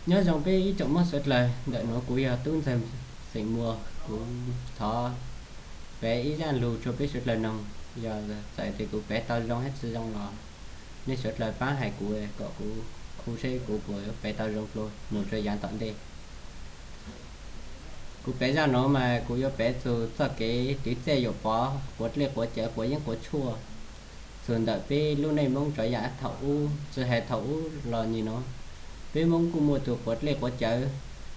Nyob zoo peb ib tsoom Hmoob suav dlawg, ntawm nuav kuv yog Tub Ntxawg xeem Muas, kuv thov pev ib zaj lug rua peb suav dlawg noog. Yog txawm tias kuv pev tau zoo hab tsi zoo los nej suav dlawg paab hais kuv kom kuv khu seb kuv puas yuav pev tau zoo dlua moog rua yaav tom ntej. Kuv pev zaj nuav mas kuv yuav pev txug txoj kev twv txawj yuam pov, quav dlej quav cawv, quav yeeb quav tshuaj, txug ntawm peb lub neej Moob rua yaav thaum ub, tsi has thaum ub los nyim nuav, peb Moob kuj muaj tug quav dlej quav cawv,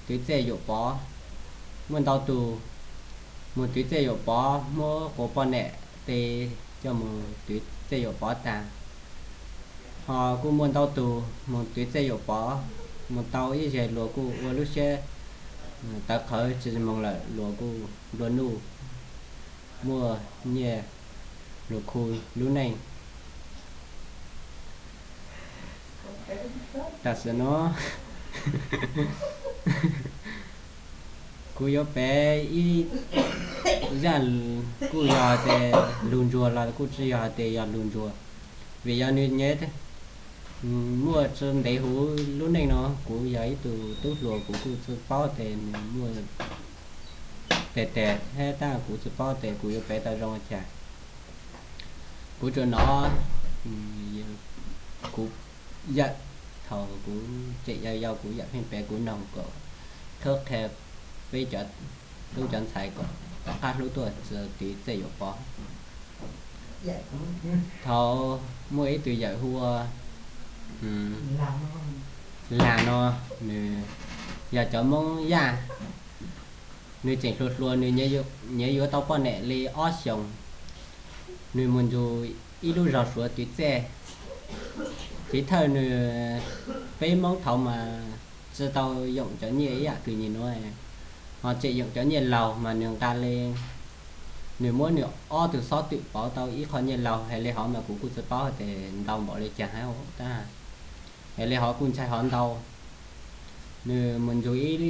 twv txawj yuam pov. Muaj ntau tug moog twv txawj yuam pov, muab quas poj nam tes coj moog twv txawj yuam pov taag. Ho kuj muaj ntau tug moog twv txawj yuam pov, moog tau ib zag luas kuj ua lub siab tawv qhawv tsi moog lawm, luas kuj nplua nuj, muaj nyiaj lug khu lub neej. Tam sim no kuv yuav pev ib zaj, kuj yog hais tias lug ntsuag los kuj tsi yog hais tias yog lug ntsuag, vim yog nwg nyev muaj tsi ntev huv lub neej no. Kuv yog ib tug tub hluas, kuv kuj tsi paub tias nwg muaj teg teg hab, tab kuv tsi paub tias kuv yuav pev tau zoo ua caag. Kuv tsuas nov kuv yawm, thaum kuv tseem yau yau kuv yawm pheej pev kuv noog kom khawb qhia peb cov tub cov ntxhais kom rov qab hlub tuaj twv txawj yuam pov. Thaum muaj ib tug yawm hu ua Laag no, nws yog cov Moob Yaj. Nws tseem hluas hluas, nws nyiam yuav tau poj nam li ob xyoos. Nws mus nrug ib lub zog Suav twv txawj. Chiv thawj nws, peb Moob thaud mas tsi tau yoom cov nyiaj ib yam kws nyim nuav, ho tseem yoom cov nyiaj laug mas nws nqa li, nws muab nws ob tug xob twm pauv tau ib qho nyiaj laug. Has le hov mas kuv kuj tsi paub tias ntau npaum li caag hab, tab has le hov kuj ntshai hov ntau. Nws mus nrug ib,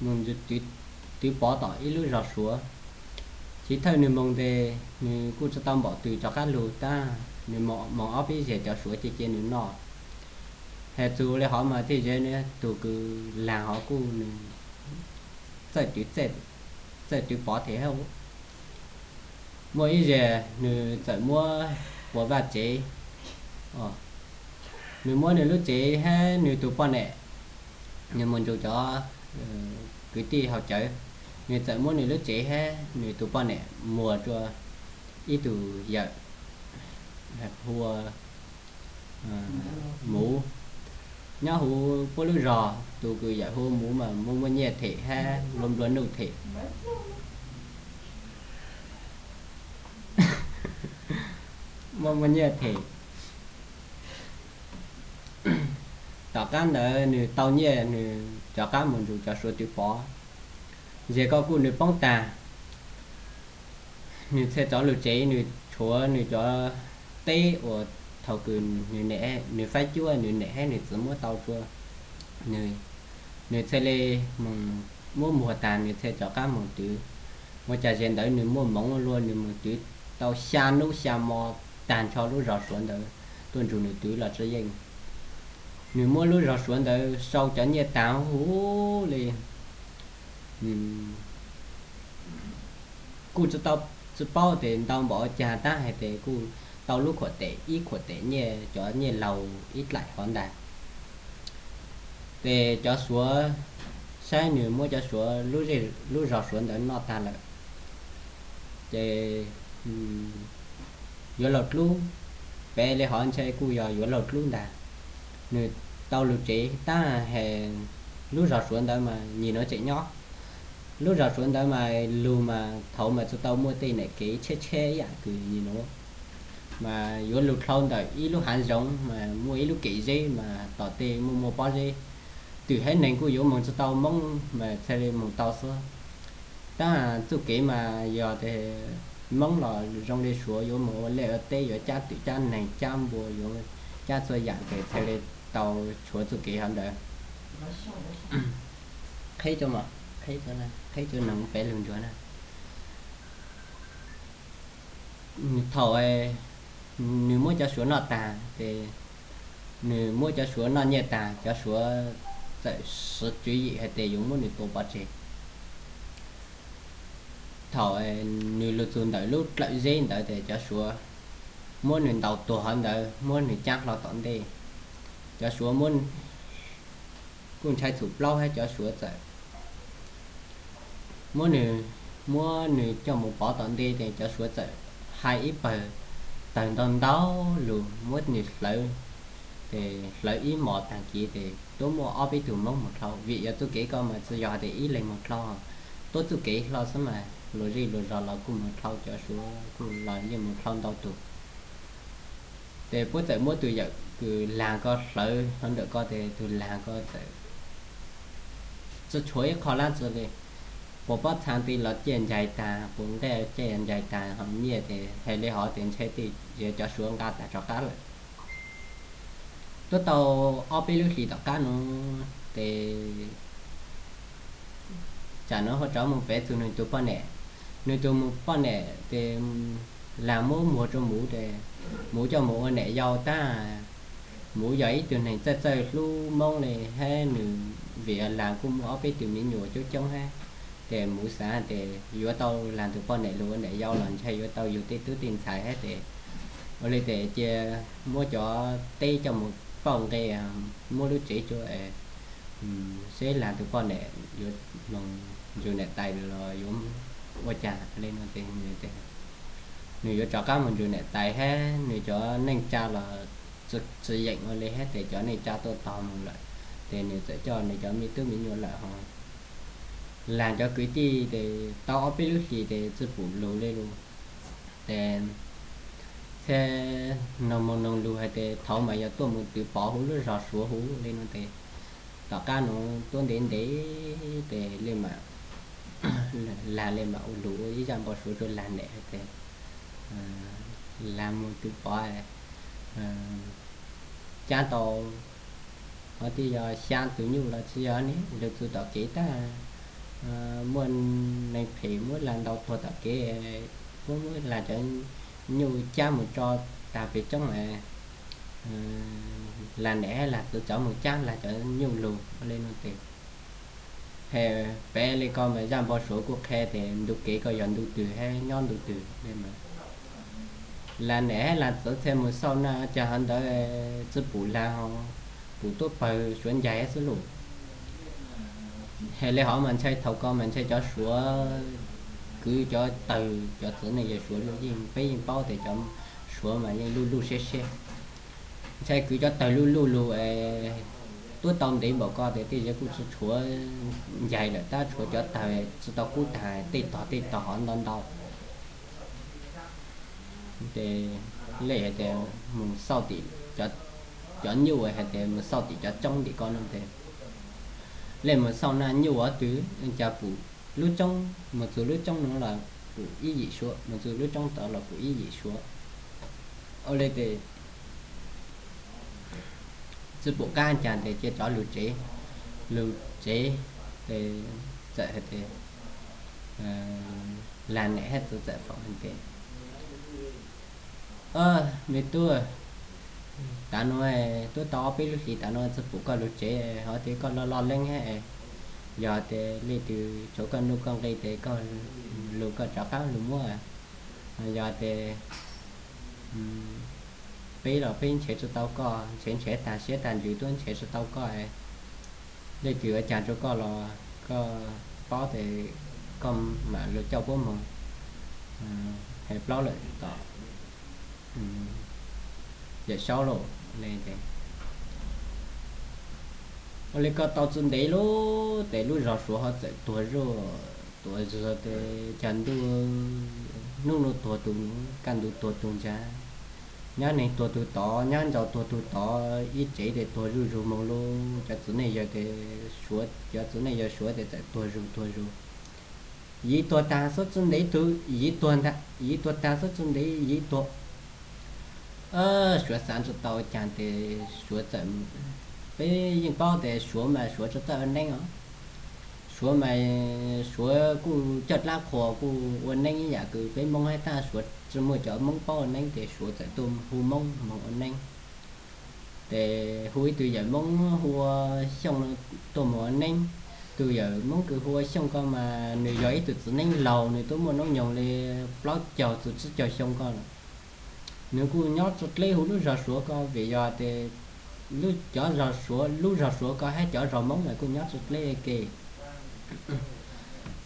mus twv pov tom ib lub zog Suav. Chiv thawj nws moog tes nws kuj tsi tau npaum twg rov qab lug, tab nws moog ob peb zag cov Suav cia cia nws noj. Has txug le hov mas thiaj ze nws, tug kws Laag hov kuj nws txawj twv pov thiab. Muaj ib zag nws txawm muab quas vaj tsev, nws muab nws lub tsev hab nws tug poj nam, nws mus nrug cov kwv tij haus cawv, nws txawm muab nws lub tsev hab nws tug poj nam muag rua ib tug yawm hu ua Muv. Nyob huv puab lub zog, tug kws yawm hu ua Muv mas muaj muaj nyiaj them hab nplua nplua nuj them. Muaj muaj nyiaj them. Tom qab ntawd nws tau nyiaj, nws rov qab mus nrug cov Suav twv pov. Zag ko kuj nws poob tag, nws txhaj rov lug tsev, nws tshuav nws cov teb uas thaum kws nws faib cuab nws niam hab nws txiv muab tau rua nws, nws txhaj le muab muag tag, nws txhaj rov qab mus twv. Ua cas zag ntawd nws muaj moov luaj, nws mus twv tau xya nub xya mo tag nrho lub zog Suav ntawd tuaj nrug nws twv los tsi yeej. Nws muab lub zog Suav ntawd sau cov nyiaj tag huv li, kuj tsi tau, tsi paub tes ntau npaum ua caag, tab hais tes kuj tau lub khuam tes, ib khuam tes nyiaj, cov nyiaj laug ib dlaim hov ntag. Ces cov Suav saib nws muab cov Suav, lub zog Suav ntawd noj tag lawm, ces yuav laug dlub, peb le hov ntshai kuj yog yuav laug dlub ntag. Nws tau lug tsev, tab has lub zog Suav ntawd mas nyim nuav tseem nyob. Lub zog Suav ntawd mas lug mas thaud mas tsi tau muaj tej nam kev tshiab tshiab ib yam kws nyim nuav, mas yuav lug dlhau ntawm ib lub hav zoov mas muaj ib lub kem zeb mas tom tej muaj muaj pob zeb. Twm hab neeg kuj yuav moog tsi tau, Moob mas txhaj le moog tau xwb. Tab txuj kev mas yog tes Moob los zoo le Suav, yuav moog ua liaj ua teb, yuav cab twm cab neeg cab npua, yuav cab txhua yam tes txhaj le tau tshuav txuj kev hov ntawd. Qheb, qheb cov noog peb lug ntsuag na. Thaum nws muab cov Suav noj tag ces, nws muab cov Suav noj nyiaj tag, cov Suav txawm siv tswv yim hais tias yuav muab nws tua pov tseg. Thaum nws lug txug ntawm lub dlawm zeb ntawd ces cov Suav muab nws ntaus tuag hov ntawd, muab nws cab hlo tom ntej. Cov Suav muab, kuj ntshai txhum plaub hab cov Suav txawm muab nws, muab nws coj mus pov tom ntej ces cov Suav txawm hais ib pawg tawg ntau ntau lug muab nws hlawv, ces hlawv ib hmos taag kis ces tuab muaj ob peb tug Moob moog dlhau, vim yog txuj kev ko mas tsi yog hais tias ib leeg moog dlhau, tuab txuj kev hlo xwb mas luas zej luas zog los kuj moog dlhau, cov Suav kuj los yeej moog dlhau ntau tug. Ces puab txawm muab tug yawm kws laag ko hlawv hov ntawm ko ces tug laag ko txawm tsi tshuav ib qho dlaab tsi le, puas pob txhaa ti los ciaj ncaig taag, puas nqaj ciaj ncaig taag, ho nyiaj ces hais le hov ces ntshai tej yog cov Suav nqa taag rov qab lawm. Tuab tau ob peb lub hlis tom qab nuav ces tsam nuav ho rov moog pem txug nwg tug poj niam. Nwg tug poj niam ces laag muab muag rua muv ces muv coj moog ua niam yau tag. Muv yog ib tug neeg txawj txawj hlub Moob le hab nws, vim laag kuj muaj ob peb tug me nyuam coob coob hab, ces muv xaav hais tias yuav tau laag tug poj niam lug ua niam yau los ntshai yuav tau yug tej tub tej ntxhais hab ces ua le tes cia muab cov teb coj moog pauj nqe, muab lub tsev rua, seb laag tug poj niam yuav moog nrug niam tais los yuav ua caag le nuav ces nwg yuav rov qab moog nrug niam tais hab nwg cov neej tsa los tsi yeem ua le hab tes cov neej tsa tuaj tog moog lawm, ces nwg txawm coj nwg cov me tub me nyuam lawm ho laag cov kwv tij ces tau ob peb lub hlis ces tsi pum lug le lug. Ces txhia noog moog noog lug hais tias thaud mas yog tuaj moog twv pov huv lub zog Suav huv le nuav tes tom qab nuav tuab ntev ntev tes le mam, laag le mam ua lug ua ib zaj npau suav rua laag niam hais tias laag moog twv pov cab tau, ho tej yog xyaa tug nyuj los tsi yog ne, lug txug tom kev tag muaj neeg phem muab laag ntaus tuag tom kev, puab muab laag cov nyuj cab moog tso taag pem roob, laag niam hab laag txwv cov moog cab laag cov nyuj lug le nuav tes, pem le ko mas zaj npau suav kuj qha tes ntu kev ko yog ntu twg hab nyob ntu twg le mas laag niam hab laag txwv txhia moog xauj naj caag hov ntawd tsi pum laag ho, pum tuab pawg Suav ncaig hab xwb lauj. Hais le hov mas ntshai thaum ko mas ntshai cov Suav kwv cov tawg cov txiv neej yawg Suav lug yeej, peb yeej paub tes cov Suav mas yeej luj luj siab siab. Ntshai kwv cov tawg luj luj lug, tuab tau ntev npaum ko tes tej zaum kuj tsi tshuav ncaig lawm tab tshuav cov tawg tsi tau kub taag tej tog tej tog hov ntau ntau. Ces le hais tias moog xauj tim cov nyuj, hais tias moog xauj tim cov roob tim ko nuav tes le moog xauj naj nyuj ob twg caag pum lub roob, moog txug lub roob nuav los pum ib yim Suav, moog txug lub roob tod los pum ib yim Suav. Ua le tes tsi pum qab caag tes cia rov lug tsev, lug tsev tes txawm hais tias laag niam hab txwv txawm foom hais tias, me tub, tav nuav tuab tau ob peb lub hlis tav nuav tsi pum koj lug tsev, ho tes koj loj loj leeb hab, yog tes leej twg tshuav koj nuj koj nqi tes koj lug koj rov qab lug muab, yog tes peb los peb nrhav tsi tau koj, nrhav nrhav taag siab taag ntsws tuab nrhav tsi tau koj, leej twg ua caag rua koj los koj paub tes koj mam lug coj puab moog. Hais plaub lawm tom Yawm Saub lauj, ua le koj tau tsi ntev lug tes lub zog Suav ho txawm tuag zuj, tuag zuj tes caag ntuj, nub nub tuag tug, kaj ntug tuag tug ntsag, nyob neeg tuag tug tod, nyob ntsau tuag tug tod, ib tsev tes tuag zuj zug moog lauj. Cov txiv neej yawg tes Suav, cov txiv neej yawg Suav tes txawm tuag zug tuag zug. Yim tuag taag xwb tsi ntev tug, yim tuag taag xwb tsi ntev yim tuag. Suav xaav tsi tau caag tes Suav txawm, peb yeej paub tes Suav mas Suav tsi txawj ua neeb os. Suav mas Suav kuj coj dlaab qhuas kuj ua neeb ib yam kws peb Moob hab, tab Suav tsi muaj cov Moob paub ua neeb tes Suav txawm tuaj hu Moob moog ua neeb. Ces hu ib tug yawm Hmoob hu ua Xyooj no tuaj mus ua neeb. Tus yawm Hmoob kws hu ua Xyooj ko mas nws yog ib tug txiv neeb laus, nws twb muaj noob nyoog li plaub caug txug tsib caug xyoo ko lawm. Nws kuj nyob tso dleb huv lub zog Suav ko vim yog tias lub, cov zog Suav, lub zog Suav ko hab cov zog Hmoob mas kuj nyob tso dleb ke.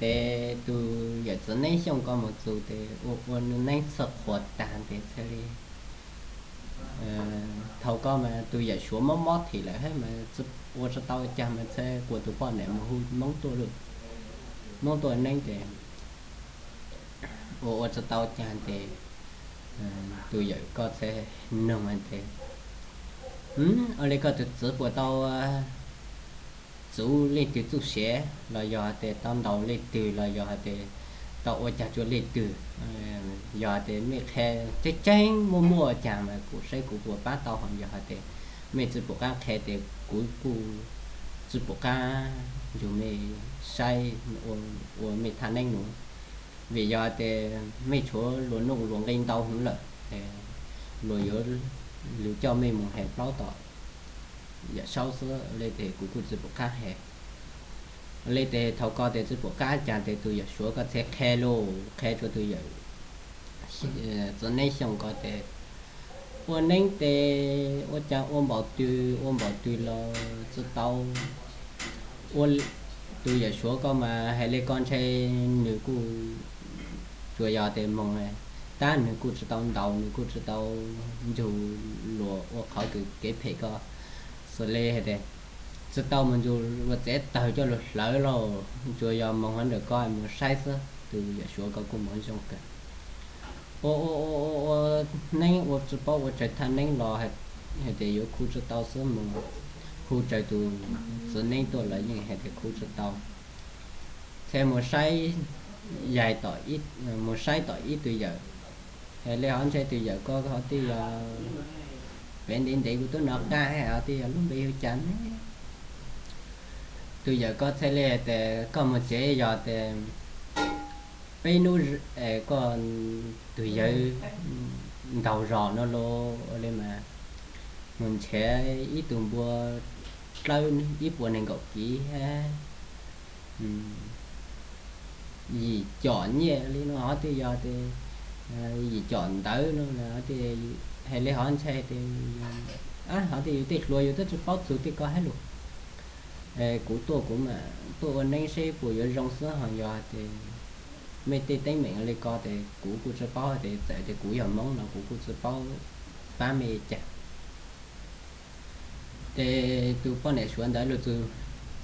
Ces tus yawm txiv neeb Xyooj ko mus txug tes ua ua neeb txhawj qhuas tag tes thiaj li, thaum ko mas tus yawm Suav mob mob thim lawm hab mas ua tsi tau caag mas txhaj kuas tus poj niam mus hu Hmoob tuaj, Hmoob tuaj neeb tes ua ua tsi tau caag tes tus yawm ko txhaj noog tes, ua le koj tus txiv puas tau txuv leej twg txuj siav los yog has tes tau ntaus leej twg los yog has tes tau ua caag tsua leej twg. Yog has tes mej qha tseeb tseeb muaj muaj caag mas kuv saib kuv puas paab tau, hos yog has tes mej tsi pum qaab qha tes kuv kuj tsi pum qaab nrug mej saib ua mej thaj neeb nuav. Vim yog has tes mej tshuav luas nuj luas nqi ntau heev lawm, luas yuav lug coj mej mus has plaub tom Yawm Saub xwb le tes kuv kuj tsi pum qaab has. Le tes thaum ko tes tsi pum qaab caag tes tus yawm Suav ko txhaj qha lug, qha rua tus yawm txiv neeb Xyooj ko tes ua neeb tes ua caag ua npaum twg ua npaum twg los tsi tau. Ua tus yawm Suav ko mas has le ko ntshe nws kuj tsuas yog tes moog, tab nwg kuj tsi tau ntaus, nwg kuj tsi tau nrug luas ua qhov kws kev phem ko xws le has tes tsi tau moog nrug luas txav tawg coj lug hlawv lauj, tsuas yog moog hov ntawm ko moog saib xwb. Tus yawm Suav ko kuj moog zoo kawg. Ua ua ua neeb ua tsi paub ua tsawg thaj neeb los has tes yuav khu tsi tau xwb, moog hu raws tus txiv neeb tuaj los yeej has tes khu tsi tau. Txhaj moog saib yaig, moog saib tom ib tug yawm, has le hov ntshe tus yawm ko hov twb yog, pem ntev ntev kuv tub nov qab hab hov twb yog lub npe hu cas ne. Tus yawm ko txhaj le has tes koj moog tsev yog tes peb nub koj tug yawg ntaug zog no los ua le mas moog nrhav ib tug npua dlawb ib puas neeg nkaum kiv hab yim com nyiaj le no hov twb yog tes yim com ntawv no hov twb has le hov ntshe tes hov twb yus tej hluas yus twb tsi paub txug tej ko hab lug. Kuv tuaj kuv mam tuaj ua neeb seb puas yuav zoo xwb, ho yog tes mej tej teeb meem le ko tes kuv kuj tsi paub tes txawm tes kuv yog Moob los kuv kuj tsi paub pab mej cas. Tes tus poj niam Suav ntawd lug txug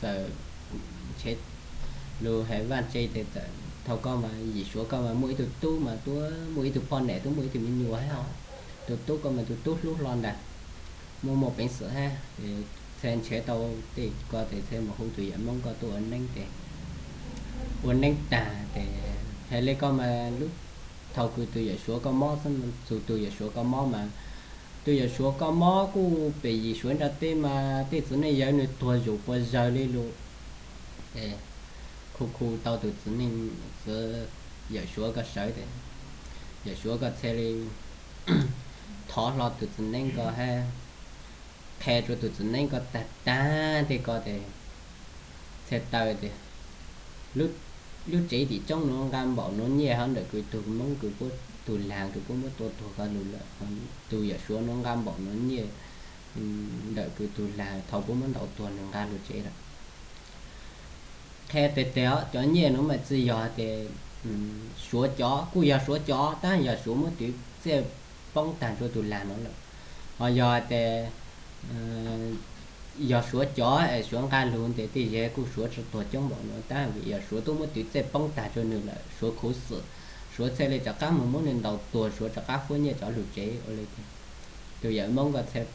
txawm ntshe lug has vaj tse tes txawm thaum ko mas yim Suav ko mas muaj ib tug tub mas tuab muaj ib tug poj niam tuab muaj ib tug me nyuam hab os. Tus tub ko mas tus tub hlub hlo ntag, muaj muaj peev xwm hab tes txhaj nrhav tau tej ko tes txhaj moog hu tus yawm Moob ko tuaj ua neeb tes ua neeb tag tes has le ko mas lub thaum kws tus yawm Suav ko mob xwb, txug tus yawm Suav ko mob mas tus yawm Suav ko mob kuj pem yim Suav nrag teb mas tej txiv neej yawg nws tuag zuj puas zawg le lug. Khu khu tau tus txiv neej, txiv yawm Suav ko sawv tes yawm Suav ko txhaj le thov hlo tus txiv neeb ko hab qha rua tus txiv neeb ko tag tag tej ko tes txhaj taw tias lub tsev tim tsoob nuav nqa npaum nuav nyiaj hov ntawm kws tug Moob kws puab, tug lag kws puab muab tua tuag ko lug lawm. Tus yawm Suav nuav nqa npaum nuav nyiaj ntawm kws tug lag thaum puab muab ntaus tuag nws nqa lug tsev lawm. Qha tes tes cov nyiaj nuav mas tsi yog tes Suav cov, kuj yog Suav cov tab yog Suav muab twv txij poob tag rua tug lag nuav lawm. Ho yog tes yog Suav cov es Suav nqa lug tes tej zaum kuj Suav tsi tuag coob npaum nuav tab vim yog Suav tub muab twv txij poob tag rua nws lawm Suav khuv xim, Suav txhaj le rov qab moog muab nws ntaus tuag Suav rov qab fuab nyiaj rov lug tsev ua le. Tus yawm Moob ko txhaj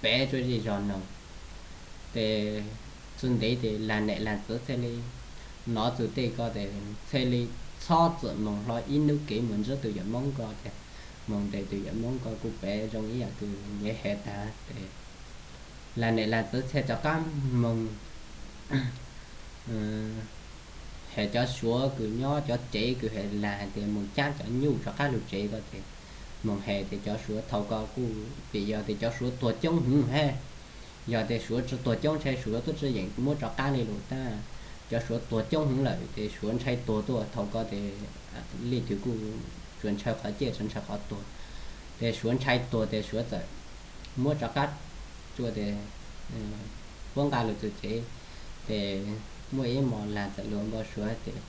pev rua zej zog noog tes tsi ntev tes lag nam lag txiv txhaj le nov txug tej ko tes txhaj le txhob txwm moog hlo ib nub kev moog ntsib tus yawm Moob ko tes moog tes tus yawm Moob ko kuj pev zoo ib yaam kws nyiaj has tag tes lag nam lag txiv txhaj rov qab moog has cov Suav kws nyob cov tsev kws has lag tes moog cab cov nyuj rov qab lug tsev ko tes moog has tias cov Suav thaum ko kuj vim yog tias cov Suav tuag coob heev hab. Yog tias Suav tsi tuag coob ntshai Suav tuaj tsi yeem muab rov qab li lawm tab. Cov Suav tuag coob heev lawm tes Suav ntshai tuag tuaj thaum ko tes, leej twg kuj tsuas ntshaw qhov ciaj tsi ntshaw qhov tuag. Tes Suav ntshai tuag tes Suav txawm muab rov qab, tsuas tes puab nqa lug txug tsev. Tes muaj ib mos lag txawm lug npau suav tes,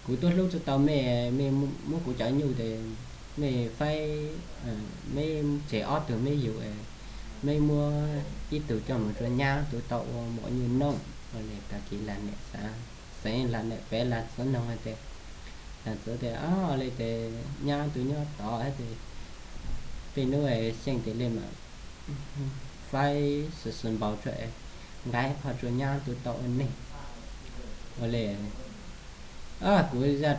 kuv tuab hlub tsi tau mej, mej muab kuv cov nyuj tes mej faib, mej tseg ob tug mej yug, mej muab ib tug coj moog rua nyab tug tau ua mov nyuj nooj. Ua le tag kis lag nam xaav, xeev lag nam pev lag txwv noog has tes, lag txwv tes, o, le tes nyab tug nyob tod tes, tej nub xyeej tes le mas faib sib sib npau rua, nqa ib qho rua nyab tug tau ua neeg. Ua le, kuv zaj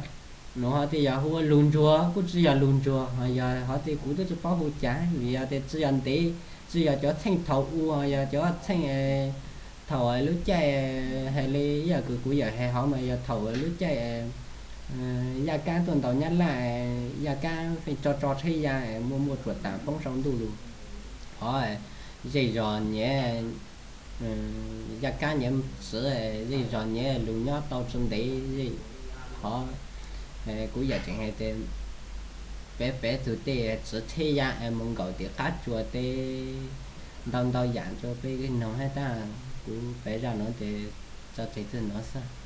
nuav ho tej yog hu ua lug ntsuag kuj tsi yog lug ntsuag, ho yog ho tej kuv tub tsi paub hu caag vim yog tes tsi yog ntev, tsi yog cov txheej thaum ub, yog cov txheej thaum lub caij, has le ib yam kws kuv yawm has hov mas yog thaum lub caij Yaj Kab tuaj ntaus Nyab Laj, Yaj Kab feej tso tso tsheb ya, muaj muaj tsuas tas poob sau ntuj lug. Hov zej zog nyiav, Yaj Kab nyiav txwv, zej zog nyiav lug nyob tau tsi ntev zej. Hov kuv yawm tseem has tes, pev pev txug tej txwv tsheb ya moog nkaum tim qab tsua teb, ntau ntau yam rua peb noog hab tab. Kuv pev zaj nuav tes tso tseg txug nuav xwb.